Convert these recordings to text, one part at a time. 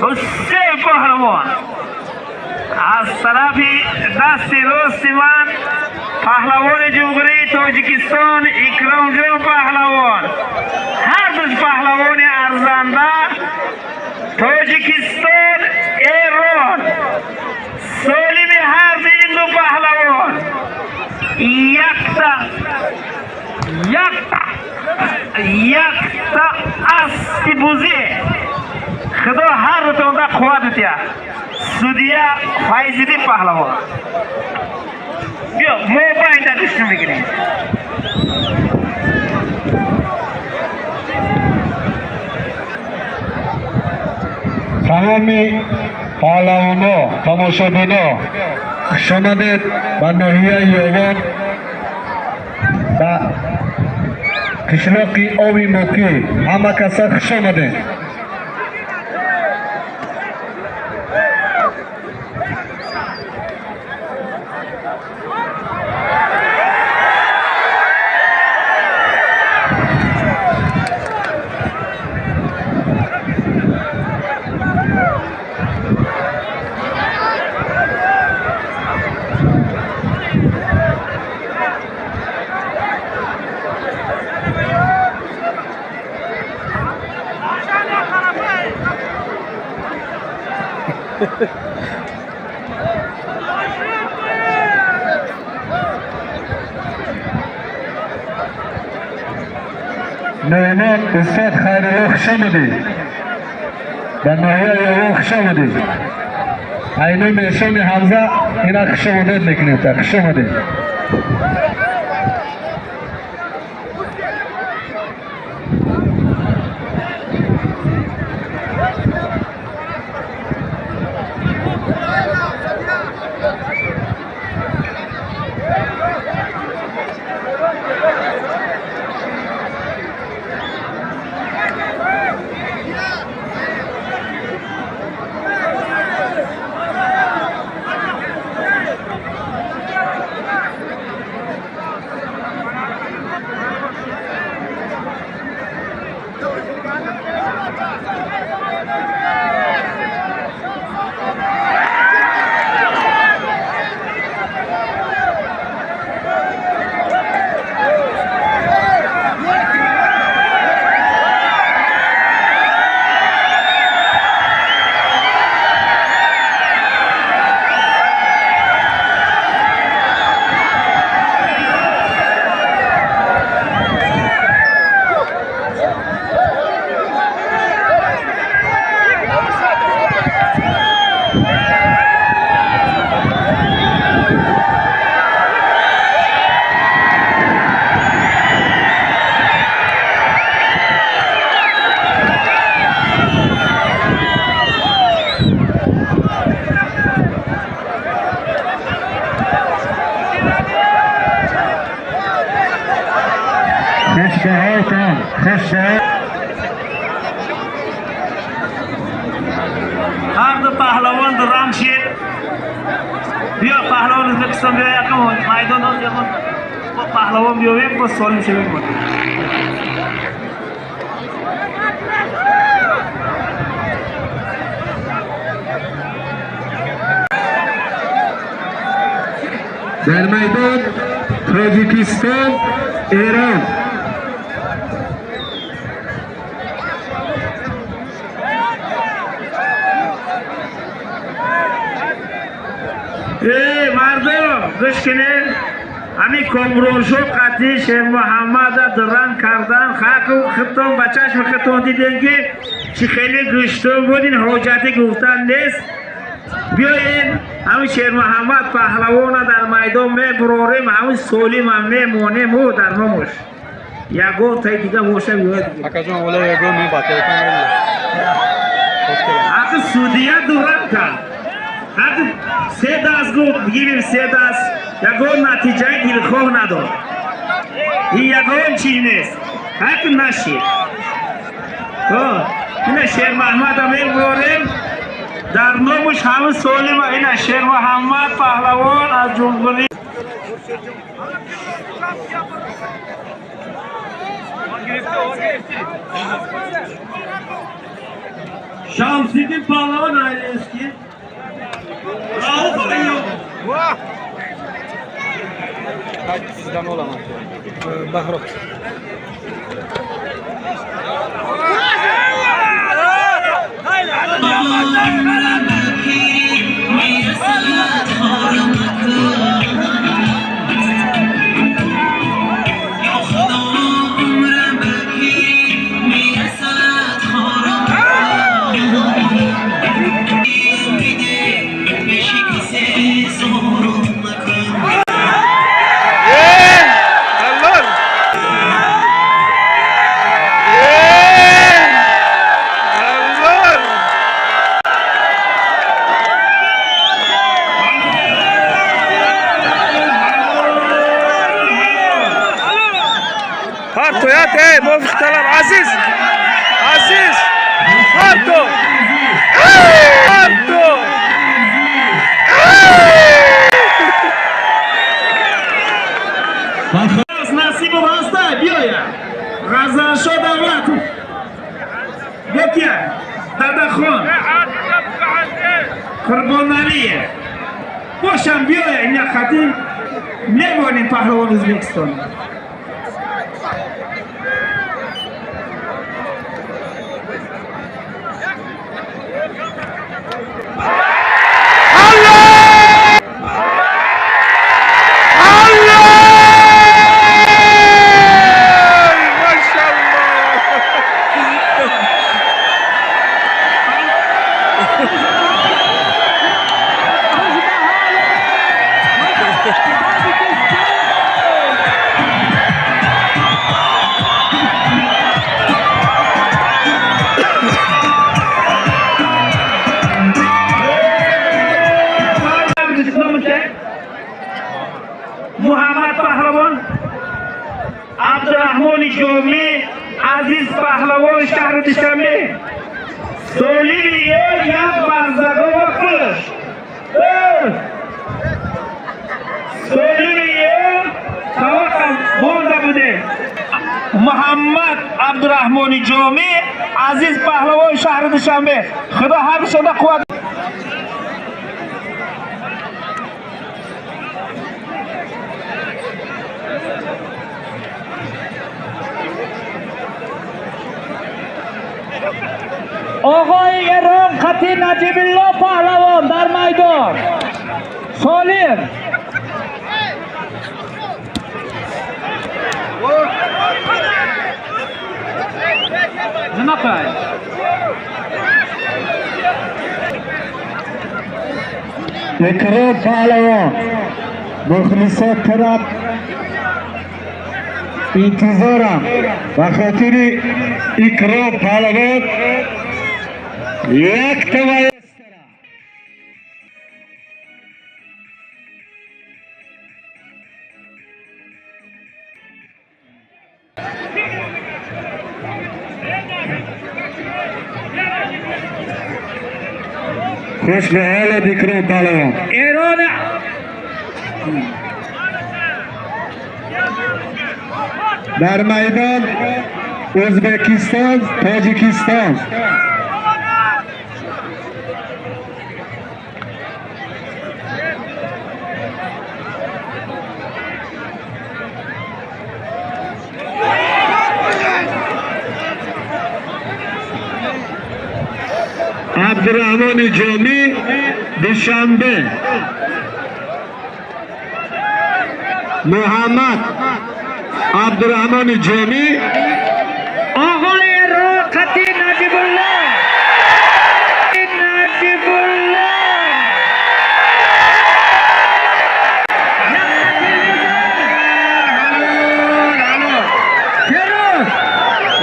Ҳусейн паҳлавон. Аз тарафи дасти рости ман паҳлавони Ҷумҳурии Тоҷикистон Икромҷон паҳлавон. Ҳар ду паҳлавони арзанда Тоҷикистон, Эрон. Солими ҳар ду ин ду паҳлавон якта якта якта аспи бузӣ. Худо ҳар дутонда қувват диҳад. Судья Файзиддин паҳлавон. Биё, мо байнда гӯшту мегирем. Тамоми паҳлавоно, тамошобино, хушомадед ба ноҳияи Ёвон, ба қишлоқи Оби Мокӣ. Ҳама каса хушомадед. Меҳмон устод Хайрулло, хушомадед ба ноҳияи Ёвон, хушомадед. Айноми эшони Ҳамза ина хушомадед мекунем. Хушомадед. Хуш хуш. Ҳар ду паҳлавон дуранг шид. Биё, паҳлавон Ӯзбекистон, биё, якум майдон ягон паҳлавон биёвем, боз солим шавем. Дар майдон Тоҷикистон, Эрон. Э, мардум, гӯш кунед. Ҳамин Комроншо қатъи Шермуҳаммада дуранг кардан. Хаку худтон ба чашми худтон дидем, ки чӣ хеле гӯштон буд. Ин ҳоҷате гуфтан нест. Биёед, ҳамин Шермуҳаммад паҳлавона дар майдон мебурорем, ҳамин солимам мемонем ӯ дар номуш. Ягон таи дига боша, биёед. Акаҷон, вале ягон мен ба телефон. Ҳақи судья дуранг кард. Ҳақи се даст гуфт, бигирем се даст, ягон натиҷаи дилхоҳ надод. Ин ягон чиз нест. Ҳақи нашид. Ина Шермаҳмада мебурорем. Дар номуш ҳамин солима. Ина Шермуҳаммад паҳлавон аз ҷумҳурӣ. Шамсиддин Паҳлавон Айлинский. Рауф Аюб. Sizdan olaman. Bahrok. Партоят, эй, мувофиқталаб, Азиз! Азиз! Парто! Парто! Насибов ҳаста, биёя. Ғазаншо Давлатов. Бекия, Дадахон. Қурбоналиев. Бошам, биёя, ина хати мемонем паҳлавон Ӯзбекистон. Муҳаммад Паҳлавон, Абдураҳмони Ҷомӣ, Азиз Паҳлавон, шаҳри Душанбе. Солими ё як барзагова худаш. Солими ё таваққаф монда буде. Муҳаммад Абдураҳмони Ҷомӣ, Азиз Паҳлавон, шаҳри Душанбе. Худо ҳар қувват. Оғои Эрон қати Наҷибилло Паҳлавон дар майдон. Солим. Nima qilay? Ikrom Паҳлавон, мухлисо тараб интизорам. Ба хотири Икром Паҳлавон як тавай. Хуш ба ҳолат, Икром Паҳлавон. Эрон. Дар майдон Ӯзбекистон, Тоҷикистон. Абдурахмони Ҷомӣ, Душанбе. Муҳаммад Абдурахмони Ҷомӣ. Оғои Эрон қати Наҷибулло. Наҷибулло. Фирӯз.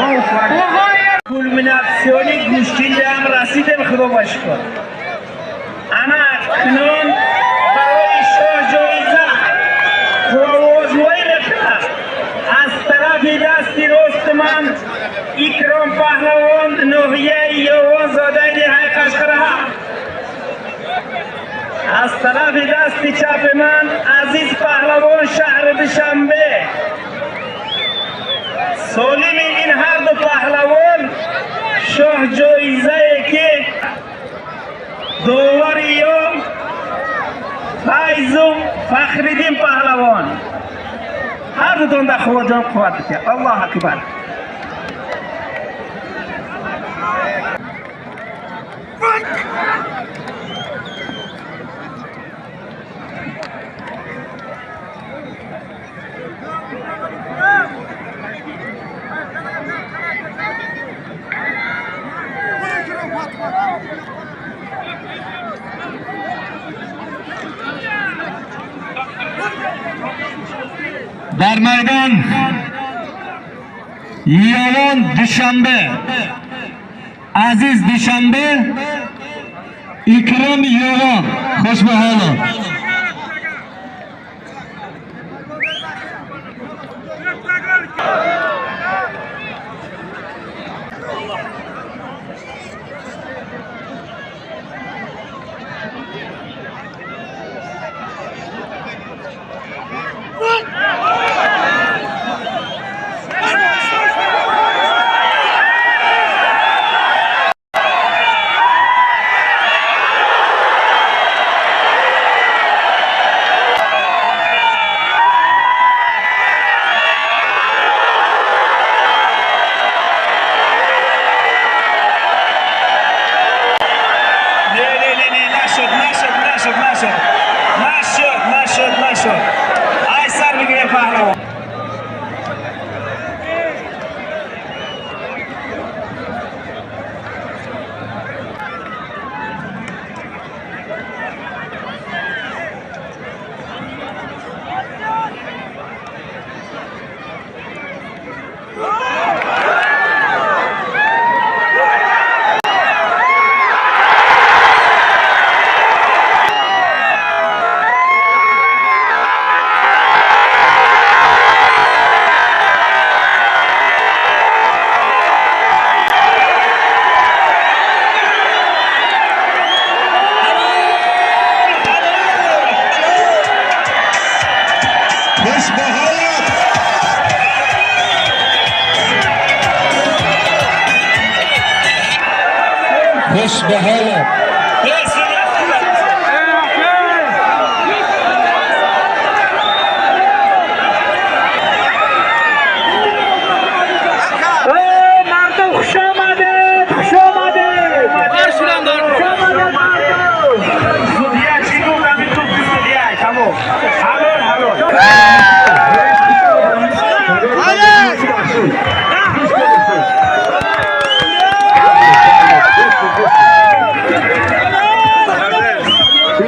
Оғои Кулминатсиони гӯштиндаам расидем, худо ба шукр. Ана акнун барои шоҳҷоиза қуръаозмоӣ мекунад. Аз тарафи дасти рости ман Икром Паҳлавон, ноҳияи Ёвон, зодаи деҳаи Қашқараҳа. Аз тарафи дасти чапи ман Азиз Паҳлавон, шаҳри Душанбе. Солими ин ҳарду паҳлавон шоҳҷоизае ки Довариён Файзум Фахриддин паҳлавон. Ҳар дутонда Худоҷон қувват бите. Аллоҳ акбар. Дар майдон Ёвон Душанбе, Азиз Душанбе, Икром Ёвон. Хуш ба ҳоло. Не, не, не, не, нашуд, нашуд, нашуд, нашуд. Нашуд, нашуд, нашуд. Ай сар бигирем, паҳлавон. Хуш ба ҳолат. Хуш ба ҳолат. Эй, судья, судья. Эй, мардум, хуш омадед, хуш омадед. Хуш омадед, мардум. Судья чӣ гуфт? Ҳамин гуфти судья. Тамом. Ҳалол, ҳалол.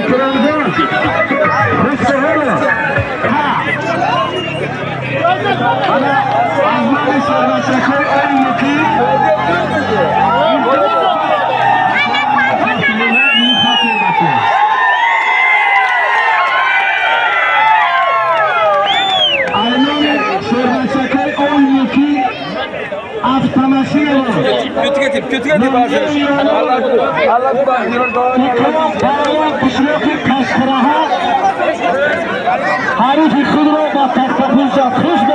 Икромҷон, хуш ба ҳолат. Ана аз номи сарбачакҳои ои муқим аз номи сарбачакҳои ои муқим автомашинаро Ko'tiga tep, ko'tiga tep hozir. Allah bu Икром паҳлавон қишлоқи Қашқираҳо ҳарифи худро ба тахтапул зад. Хуш ба